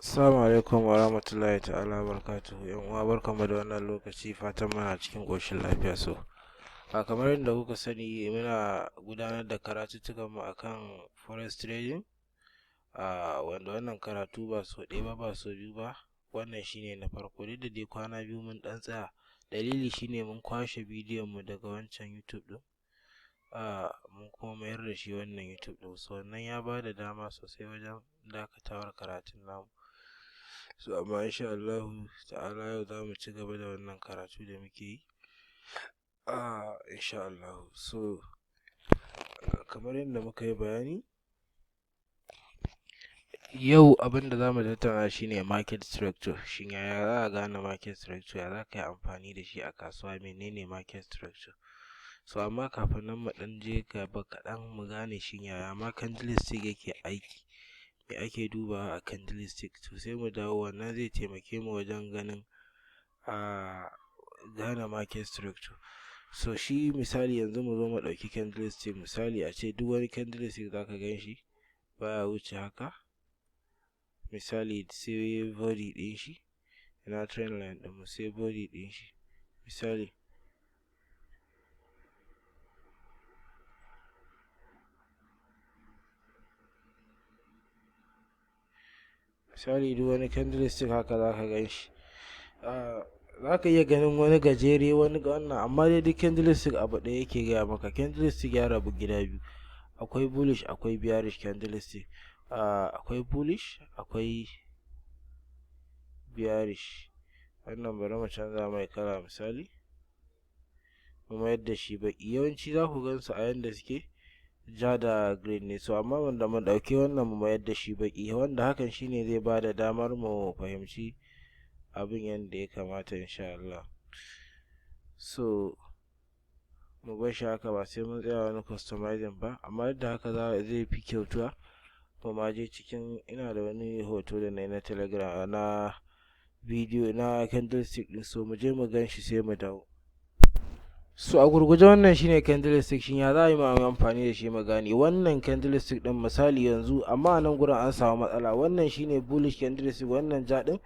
Assalamu alaikum wa rahmatullahi ta'ala wa barakatuhu. Yan uwa, barkanmu da wannan lokaci, fatan muna cikin ƙoshin lafiya. So a kamar yadda kuka sani, muna gudanar da karatuttukan mu akan forex trading, a wanda wannan karatu ba sau ɗaya ba, ba sau biyu ba, wannan shine na farko. Duk da dai kwana biyu mun ɗan tsaya, dalili shine mun kwashe bidiyon mu daga wancan YouTube ɗin, mun kuma mayar da shi wannan YouTube ɗin. So wannan ya bada dama sosai wajen dakatawar karatun namu. So amma insha Allahu ta'ala yau za mu ci gaba da wannan karatu da muke yi, insha Allahu. So kamar yadda muka yi bayani, yau abin da za mu tattauna shine market structure. Shin yaya za a gane market structure? Ya za ka yi amfani da shi a kasuwa? Menene market structure? So amma kafin nan, mu ɗan je gaba kaɗan mu gane shin yaya ma candlestick yake aiki, me ake dubawa a candlestick. To sai mu dawo, wannan zai taimake mu wajen ganin gane market structure. So shi misali, yanzu mu zo mu ɗauki candlestick. Misali, a ce duk wani candlestick za ka gan shi baya wuce haka. Misali, sai body ɗin shi, ina trend line ɗinmu, sai body ɗin shi. Misali, duk wani candlestick haka za ka gan shi. Za ka iya ganin wani gajere, wani ga wannan, amma dai duk candlestick abu ɗaya yake gaya maka. Candlestick ya rabu gida biyu: akwai bullish, akwai bearish candlestick. Akwai bullish, akwai bearish. Wannan bari mu canza mai kala, misali mu mayar da shi baƙi. Yawanci za ku gan su a yanda suke ja da green ne. So amma wanda mu ɗauki wannan mu mayar da shi baƙi, wanda hakan shine zai bada damar mu fahimci abin yanda ya kamata, insha Allah. So mu bar shi haka, ba sai mun tsaya wani customizing ba, amma duk da haka zai fi kyautuwa mu ma je cikin. Ina da wani hoto da na yi na Telegram na bidiyo na candlestick ɗin, so mu je mu gan shi sai mu dawo. So a gurguje, wannan shine candlestick. Shin ya za a yi mu amfani da shi mu gane wannan candlestick ɗin? Misali yanzu, amma a nan gurin an samu matsala. Wannan shine bullish candlestick, wannan ja ɗin,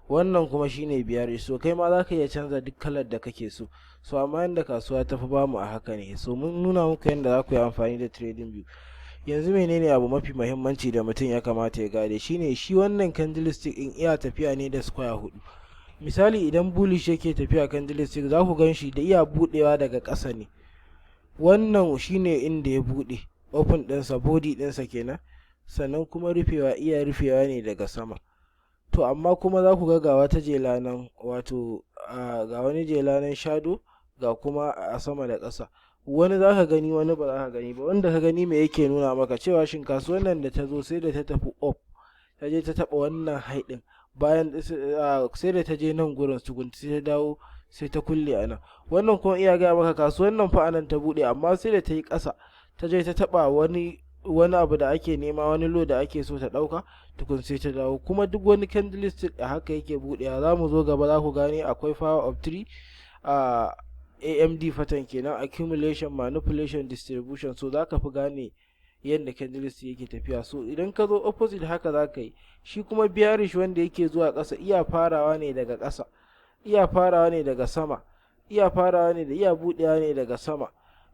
wannan kuma shine bearish. So kai ma za ka iya canza duk kalar da kake so. So amma yanda kasuwa ta fi bamu a haka ne. So mun nuna muku yanda za ku yi amfani da Trading View. Yanzu menene abu mafi muhimmanci da mutum ya kamata ya gane? Shine shi wannan candlestick in iya tafiya ne da square hudu. Misali, idan bullish yake tafiya candlestick, za ku gan shi da iya budewa daga ƙasa ne. Wannan shine inda ya bude, open ɗinsa, body ɗinsa kenan. Sannan kuma rufewa, iya rufewa ne daga sama. To amma kuma za ku ga ga wata jela nan, wato ga wani jela nan, shadow, ga kuma a sama da ƙasa. Wani za ka gani, wani ba za ka gani ba. Wanda ka gani, me yake nuna maka? Cewa shin kasuwan nan da ta zo, sai da ta tafi up, ta je ta taɓa wannan high ɗin, bayan sai da ta je nan gurin tukun sai ta dawo, sai ta kulle a nan. Wannan kuma iya gaya maka kasuwan nan fa anan ta buɗe, amma sai da ta yi ƙasa, ta je ta taɓa wani abu da ake nema, wani low da ake so ta ɗauka tukun, sai ta dawo. Kuma duk wani candlestick a haka yake buɗewa. Za mu zo gaba za ku gane akwai power of three, a AMD pattern kenan, accumulation, manipulation, distribution. So za ka fi gane yadda candlestick yake tafiya. So idan ka zo opposite haka za ka yi. Shi kuma bearish wanda yake zuwa ƙasa, iya farawa ne daga ƙasa, iya farawa ne daga sama, iya farawa ne da iya buɗewa ne daga sama.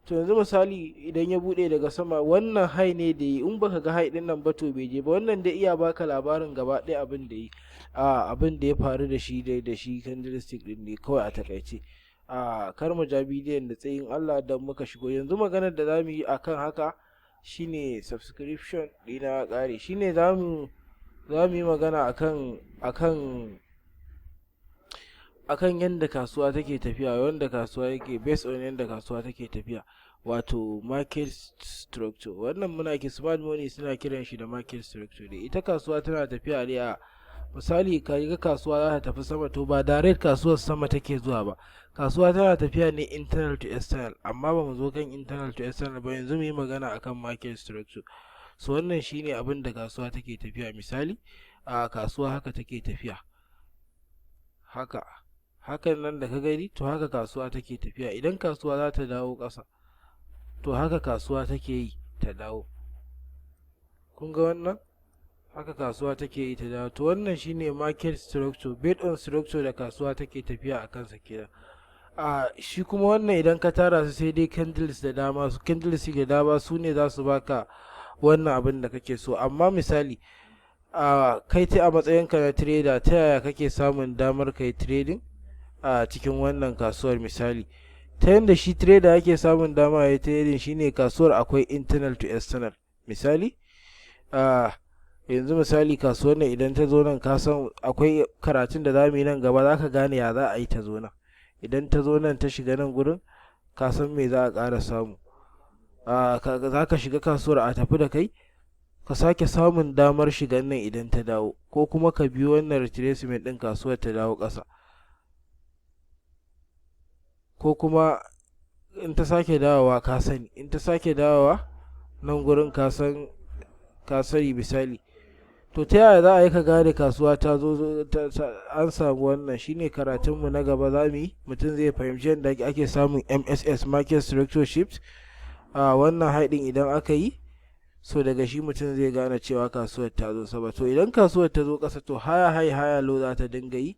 To yanzu misali, idan ya buɗe daga sama, wannan high ne da yi. In baka ga high din nan ba, to bai je ba. Wannan dai iya baka labarin gaba ɗaya abin da yi, abin da ya faru da shi dai da shi candlestick din ne kawai a takaice. Kar mu ja bidiyon da tsayin Allah da muka shigo. Yanzu maganar da zamu yi akan haka shine subscription ɗina ƙare. Shine zamu yi magana akan yadda kasuwa take tafiya, wanda kasuwa yake based on yadda kasuwa take tafiya, wato market structure. Wannan muna ke smart money suna kiran shi da market structure. Da ita kasuwa tana tafiya ne a misali, ka ga kasuwa za ta tafi sama, to ba direct kasuwar sama take zuwa ba. Kasuwa tana tafiya ne internal to external, amma ba mu zo kan internal to external ba. Yanzu mu yi magana akan market structure. So wannan shine abin da kasuwa take tafiya. Misali, a kasuwa haka take tafiya, haka hakan nan da ka gani, to haka kasuwa take tafiya. Idan kasuwa za ta dawo ƙasa, to haka kasuwa take yi ta dawo. Kun ga wannan? Haka kasuwa take yi ta dawo. To, wannan shine market structure, based on structure da kasuwa take tafiya a kansa kenan. A shi kuma wannan, idan ka tara su, sai dai candles da dama, su candles da dama su ne za su baka wannan abin da kake so. Amma misali, a kai ta a matsayinka na trader, ta yaya kake samun damar kai trading a cikin wannan kasuwar? Misali, ta yanda shi trader yake samun dama ya yi trading shine kasuwar akwai internal to external. Misali, a yanzu misali, kasuwar nan idan ta zo nan, ka san akwai karatun da za mu yi nan gaba, za ka gane ya za a yi ta zo nan. Idan ta zo nan, ta shiga nan gurin, ka san me za a ƙara samu. Za ka shiga kasuwar a tafi da kai, ka sake samun damar shigan nan idan ta dawo, ko kuma ka bi wannan retracement ɗin, kasuwar ta dawo ƙasa, ko kuma in ta sake dawowa, ka sani, in ta sake dawowa nan gurin, ka san, ka sani. Misali, to ta yaya za a yi ka gane kasuwa ta zo an samu wannan? Shine karatunmu na gaba za mu yi. Mutum zai fahimci yadda ake samun MSS, market structure shift, a wannan haɗin idan aka yi. So daga shi mutum zai gane cewa kasuwar ta zo sama. To, idan kasuwar ta zo ƙasa, to higher high, higher low za ta dinga yi.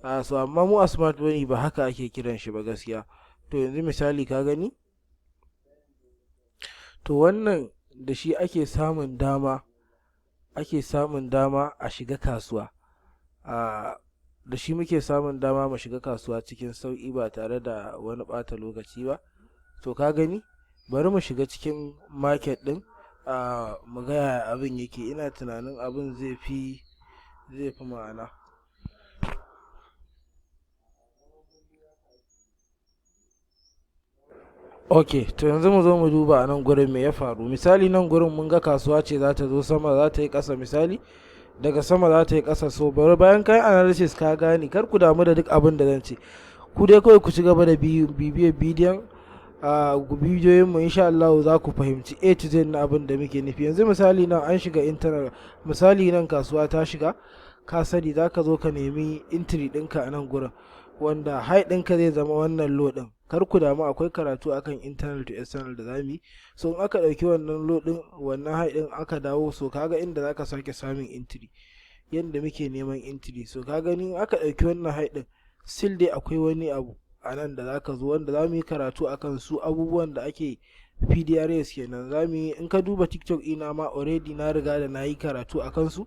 A so amma mu a smart money ba haka ake kiran shi ba gaskiya. To, yanzu misali, ka gani, to wannan da shi ake samun dama a shiga kasuwa. A da shi muke samun dama mu shiga kasuwa cikin sauƙi ba tare da wani ɓata lokaci ba. To, ka gani, bari mu shiga cikin market ɗin a mu ga yaya abin yake. Ina tunanin abin zai fi ma'ana. Ok, to yanzu mu zo mu duba a nan gurin me ya faru. Misali, nan gurin mun ga kasuwa ce za ta zo sama, za ta yi ƙasa. Misali, daga sama za ta yi ƙasa. So bari bayan kai analysis ka gane, kar ku damu da duk abin da zan ce. Ku dai kawai ku ci gaba da bibiyar bidiyon a bidiyoyin mu, insha Allah za ku fahimci A to Z na abin da muke nufi. Yanzu misali, nan an shiga internal. Misali, nan kasuwa ta shiga, ka sani za ka zo ka nemi entry ɗinka a nan gurin, wanda high ɗinka zai zama wannan low ɗin. Kar ku damu, akwai karatu akan internal to external da zamu yi. So in aka ɗauki wannan low ɗin, wannan high ɗin, aka dawo, so kaga inda zaka sake samun entry, yanda muke neman entry. So ka gani, in aka ɗauki wannan high ɗin, still dai akwai wani abu a nan da zaka zo, wanda zamu yi karatu akan su, abubuwan da ake PDRS kenan zamu yi. In ka duba TikTok ina ma, already na riga da na yi karatu akan su.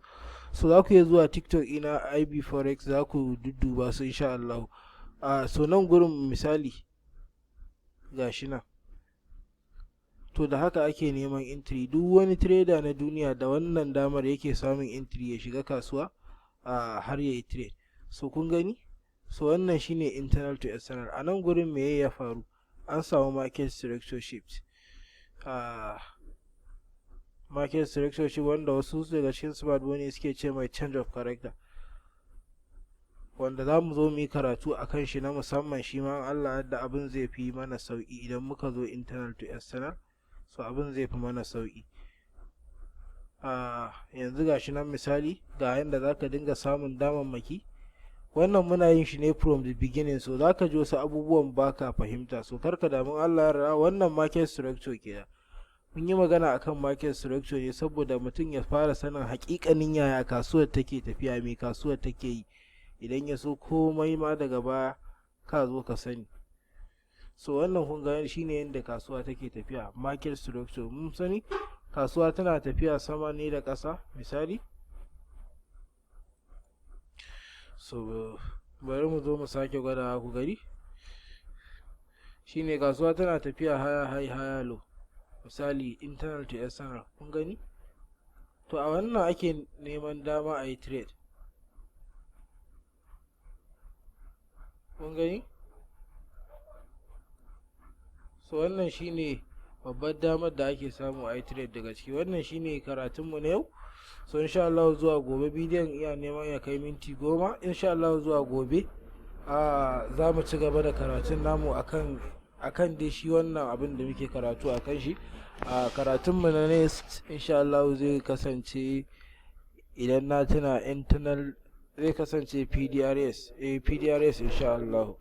So za ku iya zuwa TikTok ina, IB Forex, za ku dudduba su insha Allah. So nan gurin misali, gashi nan. To, da haka ake neman entry. Duk wani trader na duniya da wannan damar yake samun entry ya shiga kasuwa har ya yi trade. So kun gani, so wannan shine internal to external. A nan gurin me ya faru? An samu market structure shift, market structure shift, wanda wasu daga cikin smart money suke ce mai change of character, wanda za mu zo mu yi karatu a kan shi na musamman shi ma. Allah da abin zai fi mana sauƙi idan muka zo internal to external, so abin zai fi mana sauƙi. Yanzu ga shi nan misali, ga yanda za ka dinga samun damammaki. Wannan muna yin shi ne from the beginning, so za ka ji wasu abubuwan baka fahimta. So karka damu, Allah ya yarda, wannan market structure kenan. Mun yi magana akan market structure ne saboda mutum ya fara sanin hakikanin yaya kasuwar take tafiya, me kasuwar take yi. Idan ya so komai ma daga baya ka zo ka sani. So wannan kun ga shine yadda kasuwa take tafiya, market structure. Mun sani kasuwa tana tafiya sama ne da ƙasa misali. So bari mu zo mu sake gwada ku gani. Shine kasuwa tana tafiya higher high, higher low, misali internal to external. Kun gani, to a wannan ake neman dama a yi trade. Kun gani, so wannan shine babbar damar da ake samu a yi trade daga ciki. Wannan shine karatunmu na yau. So insha Allah zuwa gobe, bidiyon iya neman ya kai minti 10. Insha Allah zuwa gobe a za mu ci gaba da karatun namu akan dai shi wannan abin da muke karatu akan shi. A karatunmu na next, insha Allah, zai kasance, idan na tuna, internal zai kasance PDRS, PDRS insha Allah.